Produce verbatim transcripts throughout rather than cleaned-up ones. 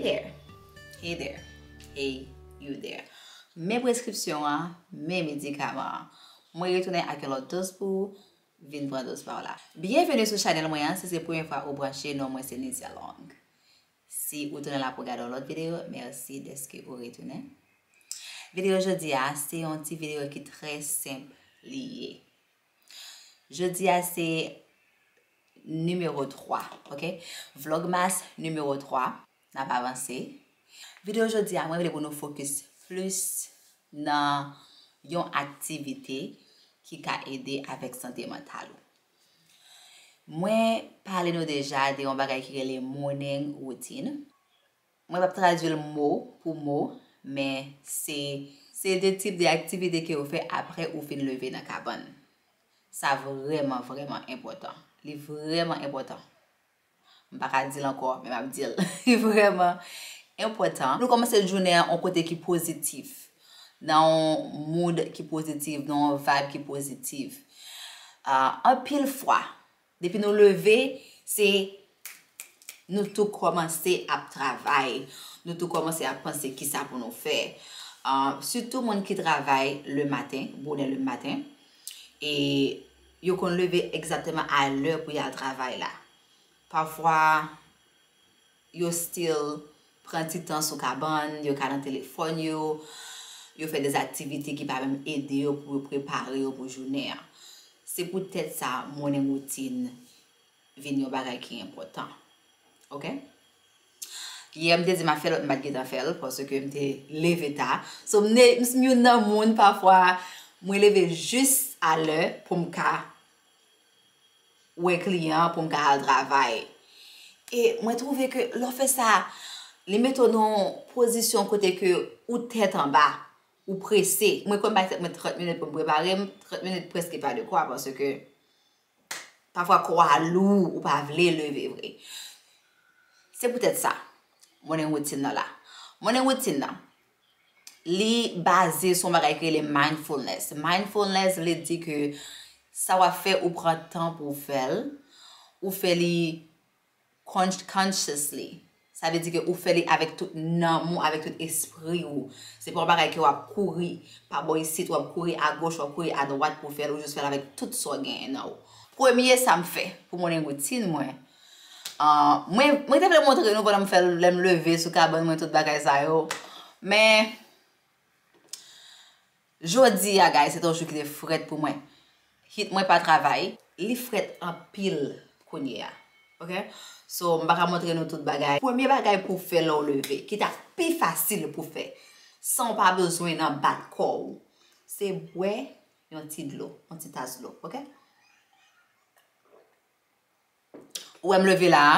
There. Hey there. Hey, you there. Men preskripsyon an, men medikaman an. Mwen retounen ak yon lòt doz pou ou. Vin pran doz pa w la. Byenveni sou chanèl mwen an, si se premye fwa ou branche, non mwen se Nidia Long. Si ou tounen la pou gade yon lòt videyo, mèsi dèske ou retounen. Videyo jodi a, se yon ti videyo ki trè senp li ye. Jodi a, se nimewo twa, ok? Vlogmas nimewo twa, n ap avanse. Videyo jodi a, mwen vle pou nou fokis plis nan yon aktivite ki ka ede avèk sante mantal ou. Mwen pale nou deja de yon bagay ki rele morning routine. Mwen p ap tradui l mo pou mo, men se, se de tip de aktivite ke ou fè apre ou fin leve nan kabann. Sa vrèman, vrèman enpòtan. Li vrèman enpòtan. M pa ka di l ankò, men m ap di l. Li vrèman enpòtan. Nou kòmanse jounen an yon kote ki pozitif, nan yon mood ki pozitif, nan yon vibe ki pozitif. Ah, anpil fwa, depi nou leve, se nou tou kòmanse ap travay. Nou tou kòmanse ap panse kisa pou nou fè. Ah, sitou moun ki travay le maten, bonè le maten, e yo konn leve egzakteman a lè pou y al travay la. Pafwa, yo still pran ti tan sou kabann, yo ka nan telefòn yo, yo fè de aktivite ki pa menm ede yo pou yo prepare yo pou jounen an. Se poutèt sa, morning routine vin yon bagay ki enpòtan. Ok? Yè, m te di m ap fè l, m pa t gentan fè l, paske m te leve ta. So, m ne, m youn nan moun, pafwa, mwen leve jis a lè pou m ka wè kliyan, pou m ka al travay. E mwen twouve ke lè w fè sa, li mete w nan yon pozisyon kote ke ou tèt anba, ou prese. Mwen kwè m bay tèt mwen trant minit pou m prepare m, trant minit prèske pa de kwa, paske pafwa kò a lou, ou pa vle leve vre. Se poutèt sa, morning routine nan la. Morning routine nan, li baze sou yon bagay ki rele mindfulness. Mindfulness vle di ke sa w ap fè, ou pran tan pou w fè l, ou fè li con-, consciously. Sa vle di ke ou fè li avèk tout nanm ou, avèk tout espri ou. Se pa yon bagay ke w ap kouri pa bò isit, w ap kouri agoch, w ap kouri adwat pou w fè l, ou jis fè l avèk tout sa w genyen nan ou. Premye sa m fè pou morning routine mwen, ah, mwen, mwen te vle montre nou pandan m fè l, lè m leve sou kabann mwen, tout bagay sa yo. Men, jodi a, guys, se te yon jou ki te frèt pou mwen. Hit mwen pa travay, li frèt anpil kounye a. Ok? So, m pa ka montre nou tout bagay. Premye bagay pou w fè lè w leve, ki ta pi fasil pou w fè, san w pa bezwen nan bat kò w, se bwè yon ti dlo, yon ti tas dlo. Ok? Ou wè m leve la a.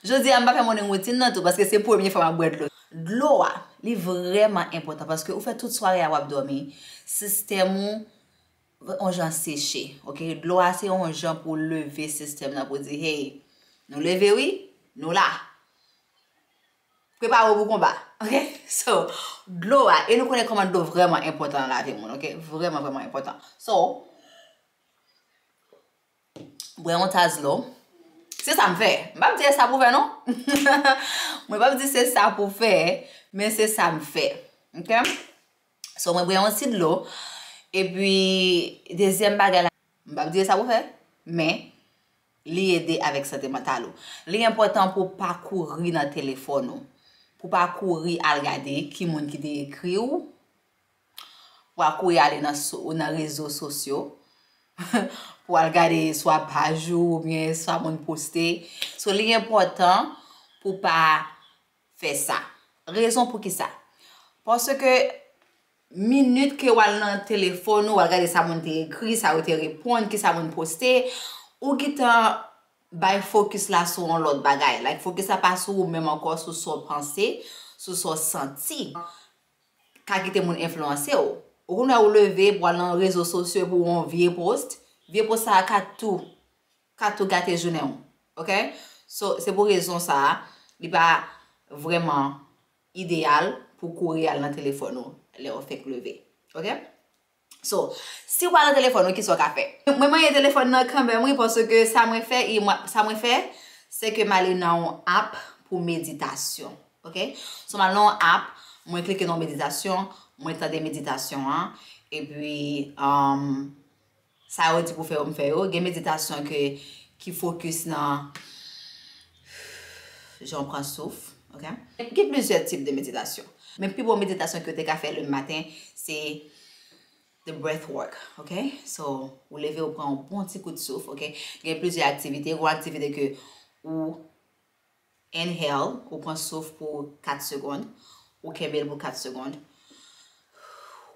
Jodi a, m pa fè morning routine nan tou, paske se premye fwa m ap bwè dlo. Dlo a, li vrèman enpòtan, paske ou fè tout sware a w ap dòmi, sistèm ou yon jan seche, ok? Dlo a se yon jan pou leve sistèm nan, pou di, hey, nou leve wi, nou la. Prepare w pou konba, ok? So, dlo a, e nou konnen kòman dlo vrèman enpòtan nan lavi moun, ok? Vrèman, vrèman enpòtan. So, bwè yon tas dlo. Se sa m fè. M p ap di e sa pou fè, non. Mwen p ap di se sa pou fè, men se sa m fè. Ok? So, mwen bwè yon ti dlo. Epi, dezyèm bagay la, m p ap di e sa pou fè, men li ede avèk sante mantal ou. Li enpòtan pou w pa kouri nan telefòn ou. Pou w pa kouri al gade ki moun ki te ekri w. Pou w pa kouri ale nan so-, nan rezo sosyo. Pou w al gade swa paj ou oubyen sa moun poste. So, li enpòtan pou w pa fè sa. Rezon pou ki sa? Paske minit ke w al nan telefòn ou, w al gade sa moun te ekri, sa yo te reponn, ki sa moun poste, ou gentan bay fokis la sou yon lòt bagay. Like, fokis la pa sou ou menm ankò, sou sa w panse, sou sa w santi. Ka kite moun enfliyanse w. Ou konn wè ou leve pou al nan rezo sosyo pou yon vye post, vye post sa a ka tou, ka tou gate jounen w. Ok? So, se pou rezon sa a, li pa vrèman ideyal pou w kouri al nan telefòn ou lè w fèk leve. Ok? So, si w al nan telefòn ou, kisa w ka fè? Mwen manyen telefòn nan kanmenm, wi, paske sa mwen fè, e mwen, sa mwen fè, se ke m ale nan yon app pou meditasyon. Ok? So, m al nan yon app, mwen klike nan meditasyon, mwen tande meditasyon an, epi, um, sa yo di pou fè yo, m fè yo. Gen meditasyon ke, ki fokis nan jan w pran souf, ok? Gen plizyè tip de meditasyon. Men pi bon meditasyon ke w te ka fè le maten, se the breath work, ok? So, ou leve, ou pran yon bon ti kout souf, ok? Gen plizyè aktivite. Gen aktivite ke ou inhale, ou pran souf pou kat segonn, ou kenbe l pou kat segonn,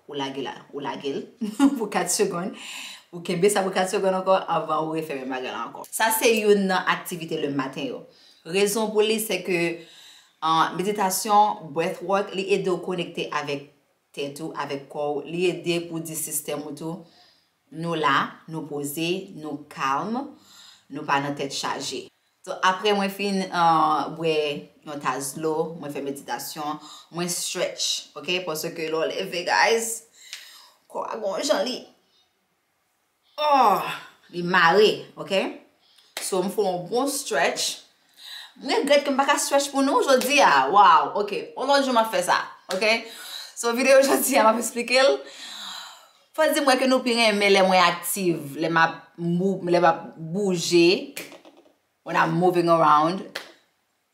ou lage la, ou lage l pou kat segonn, ou kenbe sa pou kat segonn ankò anvan ou refè menm bagay la ankò. Sa se youn nan aktivite le maten yo. Rezon pou li, se ke, uh, meditasyon, breath work, li ede w konekte avèk tèt ou, avèk kò w, li ede pou di sistèm ou tou, nou la, nou poze, nou kalm, nou pa nan tèt chaje. So, apre mwen fin, uh, bwè yon tas dlo, mwen fè meditasyon, mwen stretch, ok? Paske lè w leve, guys, kò a gon jan li, oh, li mare, ok? So, m fè yon bon stretch. M regrèt ke m pa ka stretch pou nou jodi a. Wow, ok. Yon lòt jou m ap fè sa, ok? So, videyo jodi a, m ap esplike l. Fò di mwen ke nou pi renmen lè mwen aktif, lè m ap mou-, lè m ap bouje, when I'm moving around,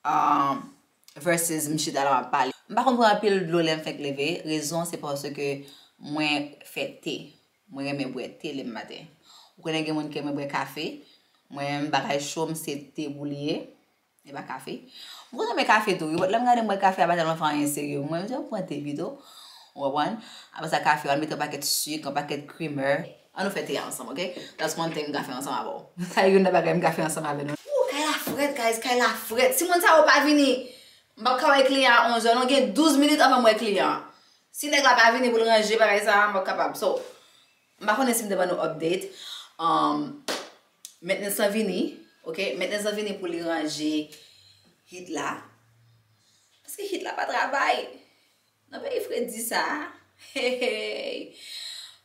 um, versus m chita la m ap pale. M pa konn pran anpil dlo lè m fèk leve. Rezon se paske mwen fè te. Mwen renmen bwè te le maten. Ou konnen gen moun ki renmen bwè kafe. Mwen menm, bagay cho m se te pou li ye. E pa kafe. Mwen konn renmen kafe tou wi, but lè m gade m bwè kafe a pa tèlman fè anyen serye. Mwen menm, m pran te pito. Ou konprann? Apre sa, kafe, ann mete yon pakèt sik, yon pakèt creamer. Ann nou fè te a ansanm, ok? That's one thing m ka fè ansanm avè w. Sa youn nan bagay m ka fè ansanm avè nou. Ooh, kay la frèt, guys, kay la frèt. Si moun sa yo pa vini, m p ap ka wè kliyan a onzè, non, gen douz minit anvan m wè kliyan an. Si nèg la pa vini pou l ranje bagay sa a, m p ap kapab. So, m pa konnen si m te ban nou update. Um, maintenance lan vini, ok? Maintenance lan vini pou li ranje heat la. Paske heat la pa travay. Nan peyi fredi sa a. Hey, hey.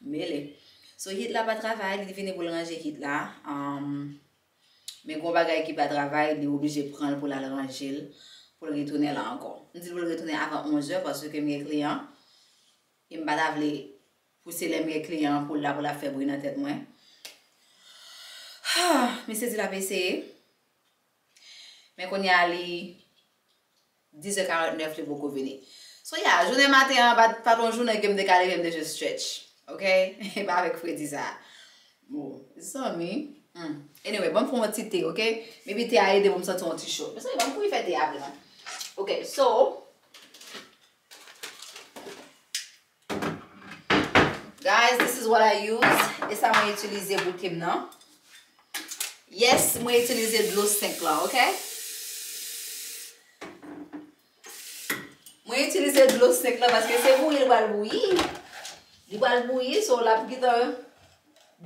Mele. So, heat la pa travay, li vini pou l ranje heat la. Um, men gon bagay ki pa travay, li oblije pran l pou l al ranje l, pou l retounen la ankò. M di l pou l retounen avan onzè paske m gen kliyan. E m pa ta vle pou se lè m gen kliyan an pou l la, pou l ap fè bri nan tèt mwen. Misye di l ap eseye. Men kounye a li dizè karannèf li poko vini. So, yeah, jounen maten an pa, pa t yon jounen ke m te ka leve m te just stretch. Ok? E pa avèk fredi sa a. Bon, zanmi. Hmm. Anyway, ban m fè yon ti te, ok? Maybe te a ede pou m santi yon ti cho. Mezanmi, ban m kouri fè te a vre non. Ok, so, guys, this is what I use. E sa mwen itilize bouke m nan. Yes, mwen itilize dlo senk lan, ok? Mwen itilize dlo senk lan paske se bouyi li pral bouyi. Li pral bouyi, so l ap gentan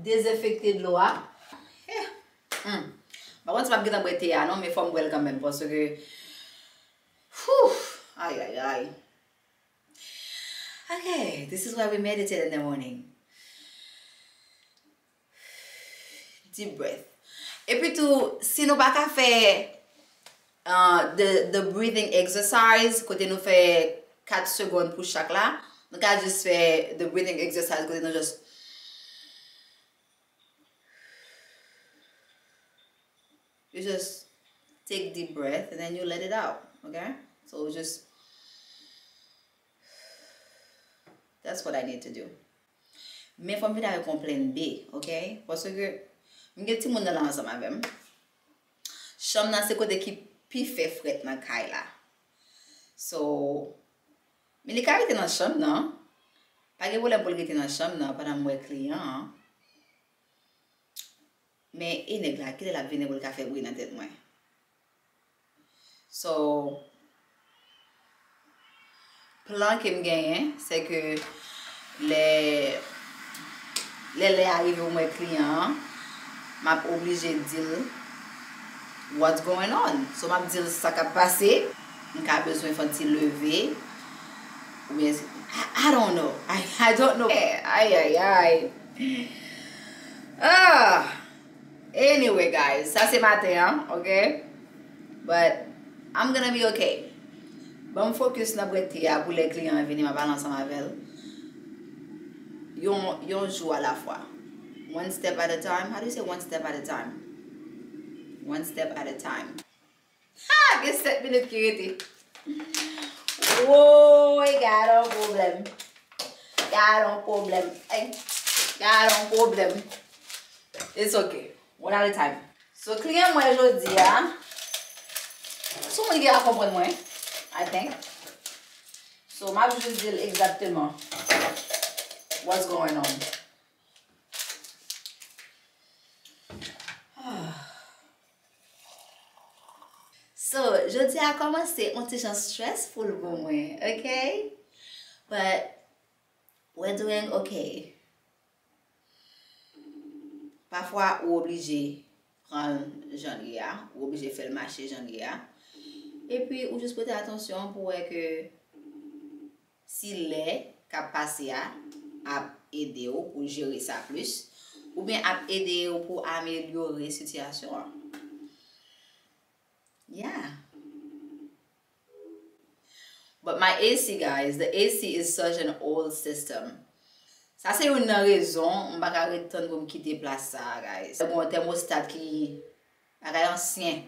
dezenfekte dlo a. Eh, hmm. M pa konn si m ap gentan bwè te a non, men fò m bwè l kanmenm paske, whew, ay, ay, ay. Okay, this is why we meditate in the morning. Deep breath. Epi tou, si nou pa ka fè, uh, the, the breathing exercise, kote nou fè kat segonn pou chak la, nou ka just fè the breathing exercise, kote nou just, you just take deep breath and then you let it out, okay? So just, that's what I need to do. Men fò m vin avèk yon plan B, ok? Paske m gen timoun nan la ansanm avè m. Chanm nan se kote ki pi fè frèt nan kay la. So, men li ka rete nan chanm nan. Pa gen pwoblèm pou l rete nan chanm nan pandan m wè kliyan an. Men e nèg la, kilè l ap vini pou l ka fè bri nan tèt mwen? So, plan ke m genyen, se ke lè, lè lè a rive pou m wè kliyan an, m ap oblije di l what's going on. So, m ap di l sa k ap pase, m ka bezwen fè yon ti leve, oubyen, I, I don't know. I, I don't know. Ay, ay, ay. Ah! Anyway, guys, sa se maten an, ok? But I'm gonna be okay. Ban m focus nan brèd te a pou lè kliyan an vini, m ap pale ansanm avè l. Yon, yon jou alafwa. One step at a time. How do you say one step at a time? One step at a time. Ha! Gen sèt minit ki rete. Woy, gad yon pwoblèm. Gad yon pwoblèm. Ay, gad yon pwoblèm. It's okay. One at a time. So, kliyan mwen jodi a, se yon moun ki ka konprann mwen, I think. So, m ap jis di l egzakteman what's going on. So, jodi a kòmanse yon ti jan stressful pou mwen, ok? But we're doing okay. Pafwa, ou oblije pran l jan l ye a, ou oblije fè l mache jan l ye a. Epi, ou jis pote atansyon pou wè ke si lè k ap pase a ap ede w pou jere sa plis, oubyen ap ede w pou amelyore sitiyasyon an. Yeah. But my A C, guys, the A C is such an old system. Sa se youn nan rezon m pa ka ret tann pou m kite plas sa a, guys. Gen yon tèmostat ki bagay ansyen.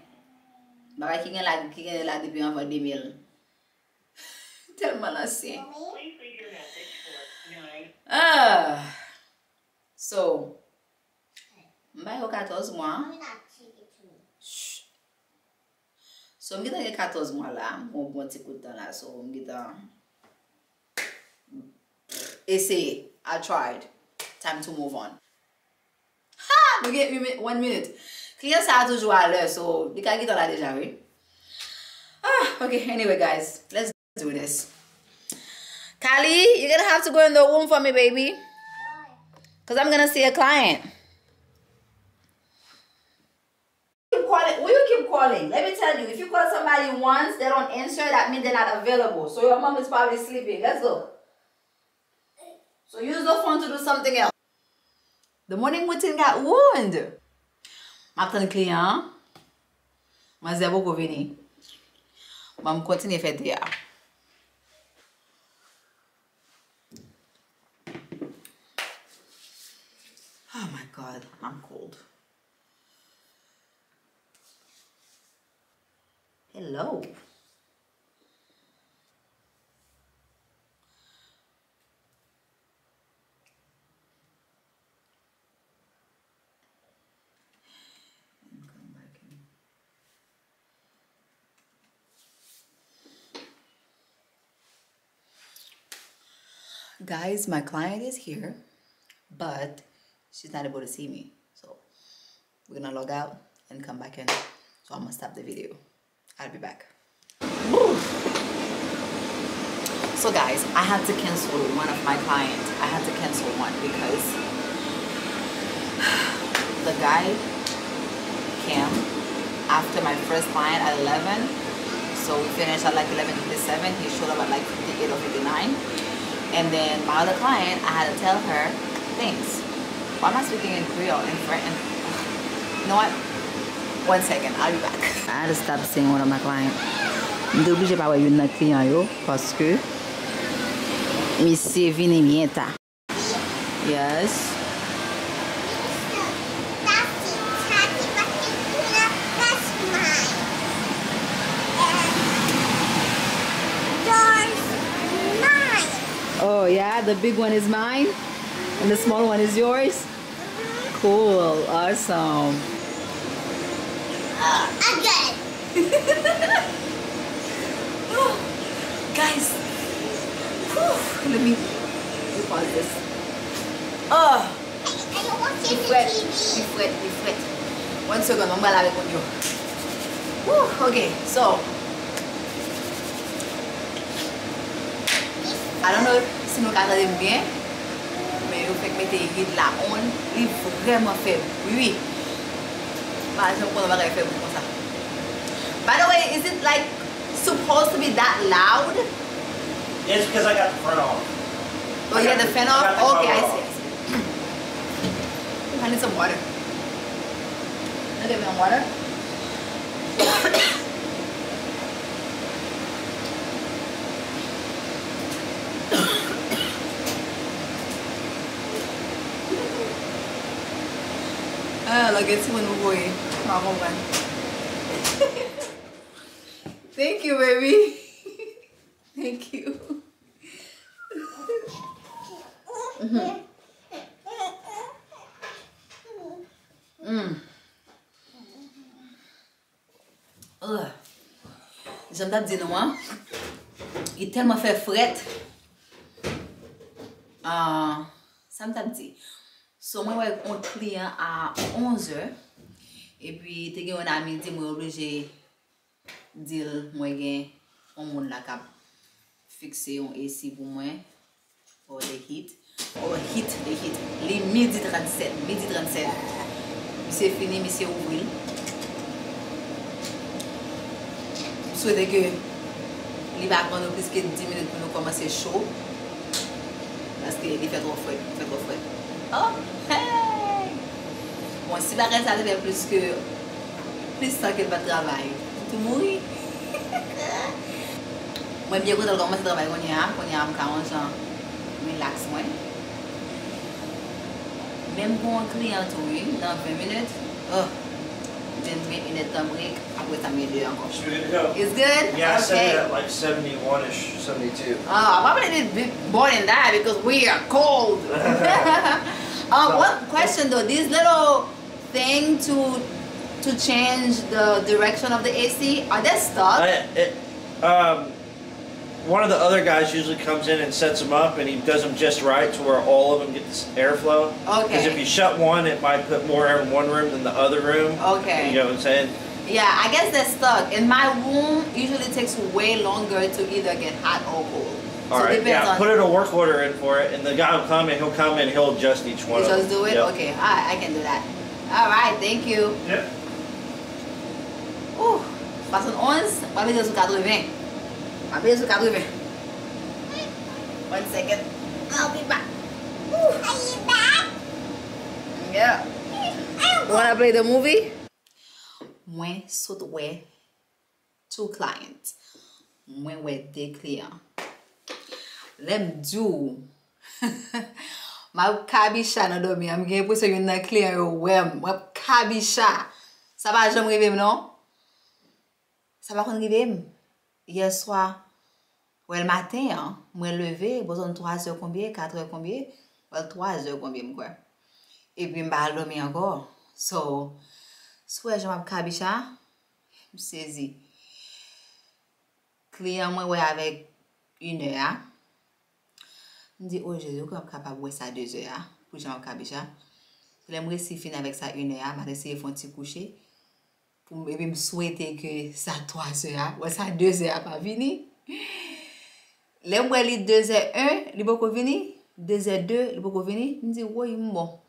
Bagay ki gen la, ki gen la depi anvan de mil. Tèlman l ansyen. Ah. So, m ba yo katòz mwa. Shh. So, m gentan gen katòz mwa la, m gon bon ti kout tan la, so, m gentan eseye. I tried. Time to move on. Ha! Nou gen yon mi-, one minute. Kliyan sa a toujou a lè, so, li ka gentan la deja, wi. Ah, ok, anyway, guys, let's do this. Kali, you're gonna have to go in the room for me, baby. Because I'm gonna see a client. Keep calling. Will you keep calling? Let me tell you, if you call somebody once, they don't answer, that means they're not available. So your mom is probably sleeping. Let's go. So use the phone to do something else. The morning routine got ruined. M ap tann kliyan an. Manzè poko vini. Ban m kontinye fè te a. Oh my God, I'm cold. Hello. And come back in. Guys, my client is here, but she's not able to see me. So we're gonna log out and come back in. So I'm gonna stop the video. I'll be back. So guys, I had to cancel one of my clients. I had to cancel one because the guy came after my first client at eleven. So we finished at like eleven fifty-seven. He showed up at like fifty-eight or fifty-nine. And then my other client, I had to tell her things. Why am I speaking in Creole? In French? You know what? One second, I'll be back. I had to stop seeing one of my clients. M te oblije pa wè youn nan kliyan yo paske misye vini byen ta. Yes. Oh, yeah, the big one is mine and the small one is yours? Cool, awesome. Again. Guys, whew, let me, let me pause this. Oh, li frèt, li frèt, li frèt. One second, mwen pral lave kòd yo. Whew, ok, so, I don't know si nou ka tande m byen, men yo fèk mete heat la on, li vrèman fè bri. M pa janm konnen yon bagay fè bri konsa. By the way, is it like supposed to be that loud? Yes, because I got the front off. Oh, you got the fan off? Okay, I see, I see. I need some water. Can I get me some water? Ah, lòt gen timoun ou voye. M pa konprann. Thank you, baby. Thank you. Mm. Ugh. Jan m t ap di nou an, li tèlman fè frèt. Ah, sa m t ap di? So, mwen wè yon kliyan a onzè, epi te gen youn a midi, mwen oblije di l mwen gen yon moun la k ap fikse yon A C pou mwen. Oh, the heat. Oh, heat, the heat. Li midi trannsèt, midi trannsèt. Misye fini, misye ouvri l. M swete ke li pa pran nou plis ke dis minit pou nou kòmanse cho. Paske li fè twò frèt, fè twò frèt. Oh, hey! Bon, si bagay sa te fè plis ke, plis tan ke l pa t travay, m tou mouri. Mwen byen kontan l kòmanse travay kounye a. Kounye a m ka yon jan relax mwen. Men m gen yon kliyan tou wi, nan ven minit. Oh, m gen, m gen inèdtan break, apre sa m gen de ankò. It's good? Yeah, I set it Okay. at like seventy-one-ish, seventy-two. Oh, I probably need bit more than that because we are cold. Uh, So one question though, these little thing to to change the direction of the A C, are they stuck? I, it, um, one of the other guys usually comes in and sets them up, and he does them just right to where all of them get this airflow. Because if Okay. you shut one, it might put more air in one room than the other room. Okay. You know what I'm saying? Yeah, I guess they're stuck. In my room, usually takes way longer to either get hot or cold. All So it right, depends yeah, on put in a work order in for it, and the guy will come and he'll come and he'll adjust each one You of just them. do it? Yep. Okay, alright, I can do that. Alright, thank you. Yep. Ooh, swasannonz, m ap mete sou katreven. M ap mete sou katreven. One second. I'll be back. Ooh. Are you back? Yeah. You wanna play the movie? Mwen sot wè two clients. Mwen wè de kliyan. Lè m di w, m ap kabicha nan dòmi an. M gen enpresyon youn nan kliyan yo wè m. M ap kabicha. Sa pa janm rive m, non. Sa pa konn rive m. Yèswa, wè l maten an, mwen leve, bò zòn twa zè konbyen, kat è konbyen, wè l twa zè konbyen, m kwè. Epi m pa al dòmi ankò. So, si w wè jan m ap kabicha, m sezi. Kliyan mwen wè avèk inè a. M di, "O Jezi, ou kapab wè sa dezè a, pou jan m ap kabicha." Lè m resi fin avèk sa inè a, m al eseye fè yon ti kouche. Pou m, epi m swete ke sa twazè a, wè sa dezè a pa vini. Lè m wè li dezè en, li poko vini, dezè de, li poko vini, m di, "Woy, m bon."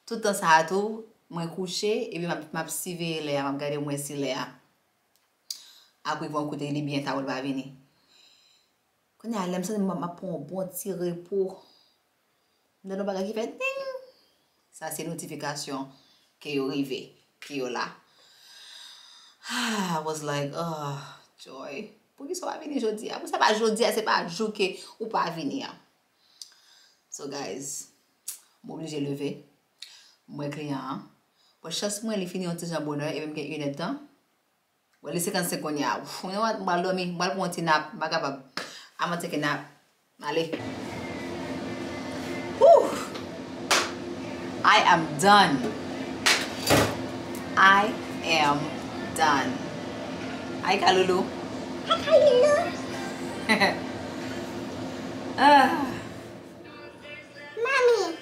Tout tan sa a tou, mwen kouche, epi m ap, m ap siveye lè a, m ap gade mwen si lè a ap rive yon kote li byen ta pou l pa vini. Kounye a, lè m santi m ap, m ap pran yon bon ti repo, m tande yon bagay ki fè ding! Sa se notifikasyon ke yo rive, ke yo la. I was like, "Oh, Joy, poukisa w pa vini jodi a? Poukisa pa jodi a, se pa jou ke ou pa vini an?" So, guys, m oblije leve. M wè kliyan an. Bon, chans mwen, li fini yon ti jan bonè, epi m gen inèdtan. Bon, li senkannsenk kounye a. Ouf, you know what? M pral dòmi, m pral pran yon ti nap, m pa kapab. I'm gonna take a nap. Ale. Whew! I am done. I am done. Hi, Kalulu. Hi, Kalulu. Ah. Mommy,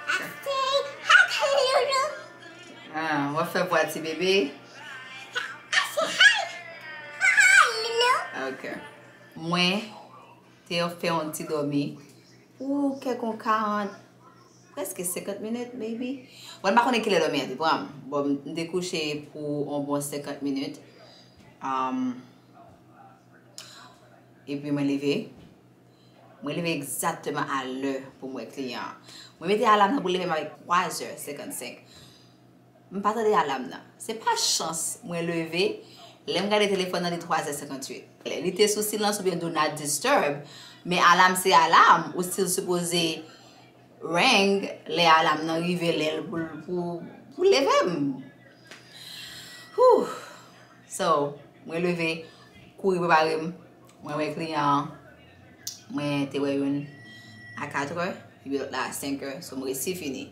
I say hi, Kalulu. Ah, w ap fè vwa ti bebe? I say hi. Hi, Lulu. Ok. Mwen te fè yon ti dòmi pou kèk yon karant, prèske senkant minit, maybe. Bon, m pa konnen kilè dòmi an te pran m. Bon, m te kouche pou yon bon senkant minit. Um, epi mwen leve. Mwen leve egzakteman a lè pou m wè kliyan an. Mwen mete alam nan pou leve m avèk twazè senkannsenk. M pa tande alam nan. Se pa chans mwen leve, lè m gade telefòn nan, li twazè senkannwit. Li te sou silans oubyen do not disturb, men alam se alam, ou still sipoze ring lè alam nan rive lè l pou, pou, pou leve m. Whew. So, mwen leve, kouri prepare m. Mwen wè kliyan an. Mwen te wè youn a katrè, epi lòt la a senkè. So, mwen resi fini.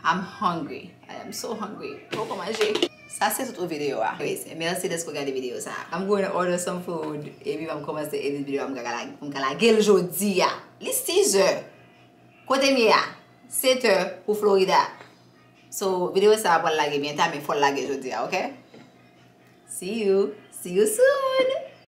I'm hungry. I am so hungry. Poko manje. Sa se tout pou videyo a. Anyways, mèsi dèske w gade videyo sa. I'm going to order some food. Epi m kòmanse edit videyo a, m ka lage, m ka lage l jodi a. Li sizè. Kote m ye a? Setè pou Florida. So, videyo sa a pral lage byenta, men fò l lage jodi a, ok? See you. See you soon.